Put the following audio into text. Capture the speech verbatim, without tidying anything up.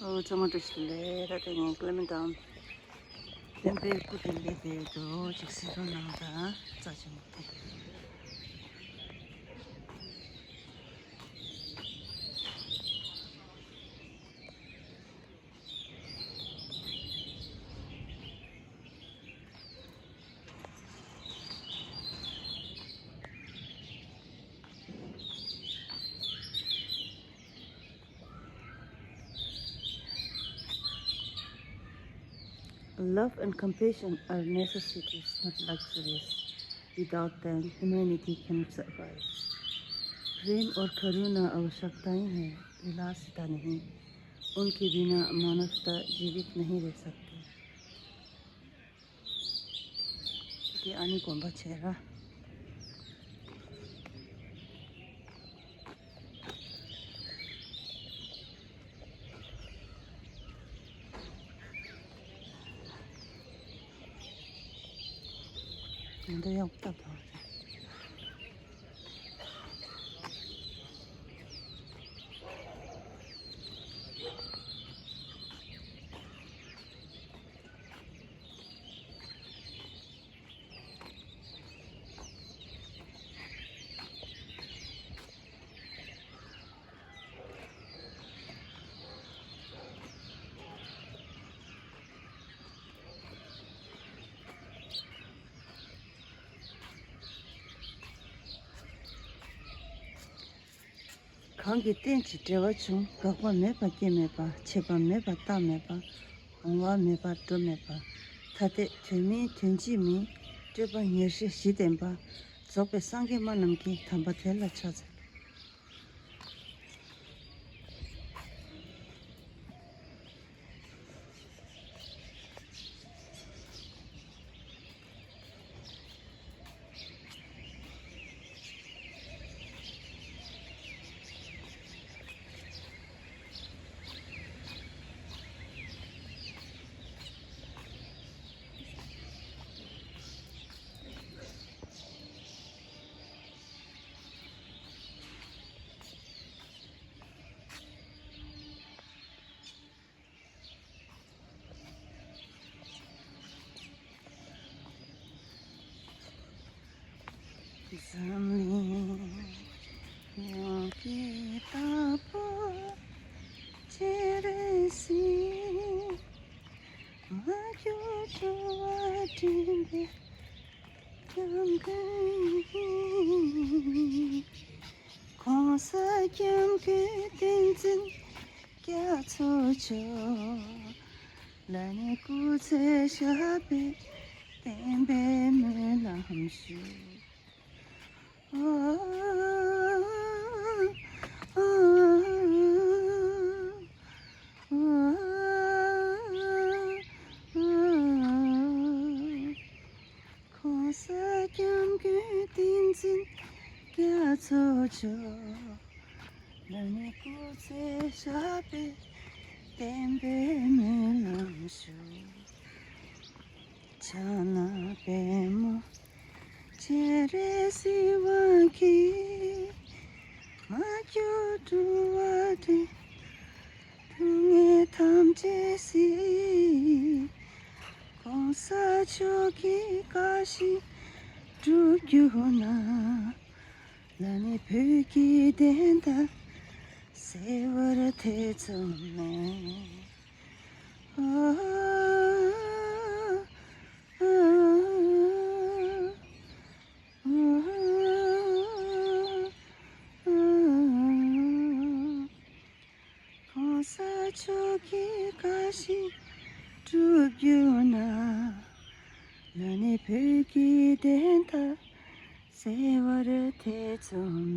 ཨོ་ཚང་མ་བཀྲ་ཤིས་བདེ་ལེགས། ད་ལྟ་ངས་ཀླད་མེད་དང་བསྟན་པའི་སྐུ་དེ་སླེབས་པའི་འགྲོ་ཅིག་གཟིགས་རོགས་གནང་དང་། རྩ་ཆེན་པོ་དེ། Love and compassion are necessities, not luxuries. Without them, humanity cannot survive. प्रेम और करुणा आवश्यकताएं हैं, विलासिता नहीं। उनके बिना मानवता जीवित नहीं रह सकती। དེ་ཨ་ནི་དགོན་པ་བྱས་ར། ང་ཚོ་ཡག་པོ་བཏབ་དང་། གང་གིས་རྟེན་ཅིང་འབྲེལ་བར་འབྱུང་། འགག་པ་མེད་པ་སྐྱེ་མེད་པ། ཆད་པ་མེད་པ་རྟག་མེད་པ། འོང་བ་མེད་པ་འགྲོ་མེད་པ། ཐ་དད་དོན་མིན་དོན་གཅིག་མིན། སྤྲོས་པ་ཉེར་ཞི་བཞི་ལྡན་པ། རྫོགས་པའི་སངས་རྒྱས་སྨྲ་རྣམས་ཀྱིས། དམ་པ་དེ་ལ་ཕྱག་འཚལ། འཛམ་གླིང་ཡོངས་ཀྱི་བདག་པོ་སྤྱན་རས་གཟིགས། མ་གྱུར་འགྲོ་བ་འདྲེན་པའི་སྐྱབས་མགོན་ཡིན། གོང་ས་སྐྱབས་མགོན་བསྟན་འཛིན་རྒྱ་མཚོ་མཆོག་ལ་ནི་སྐུ་ཚེ་ཞབས་པད་བརྟན་པའི་སྨོན་ལམ་ཞུ། གོང་ས་སྐྱབས་མགོན་བསྟན་འཛིན་རྒྱ་མཚོ་མཆོག་ལ་ནི་སྐུ་ཚེ་ཞབས་པད་བརྟན་པའི་སྨོན་ལམ་ཞུ། ཕྱག་ན་པདྨོ་སྤྱན་རས་གཟིགས་དབང་གིས། མ་གྱུར་འགྲོ་བ་འདྲེན། སྡུག་བསྔལ་ཐམས་ཅད་སེལ། གོང་ས་མཆོག་གི་བཀའ་བཞིན་སྒྲུབ་གྱུར་ན། ལ་ནི་བོད་ཀྱི་བདེན་མཐའ་གསལ་བར་ཐེ་ཚོམ་མེད། ཨ། ཨ། ཨ། ཨ། གོང་ས་མཆོག་གི་བཀའ་བཞིན་སྒྲུབ་གྱུར་ན། ལ་ནི་བོད་ཀྱི་བདེན་མཐའ་གསལ་བར་ཐེ་ཚོམ་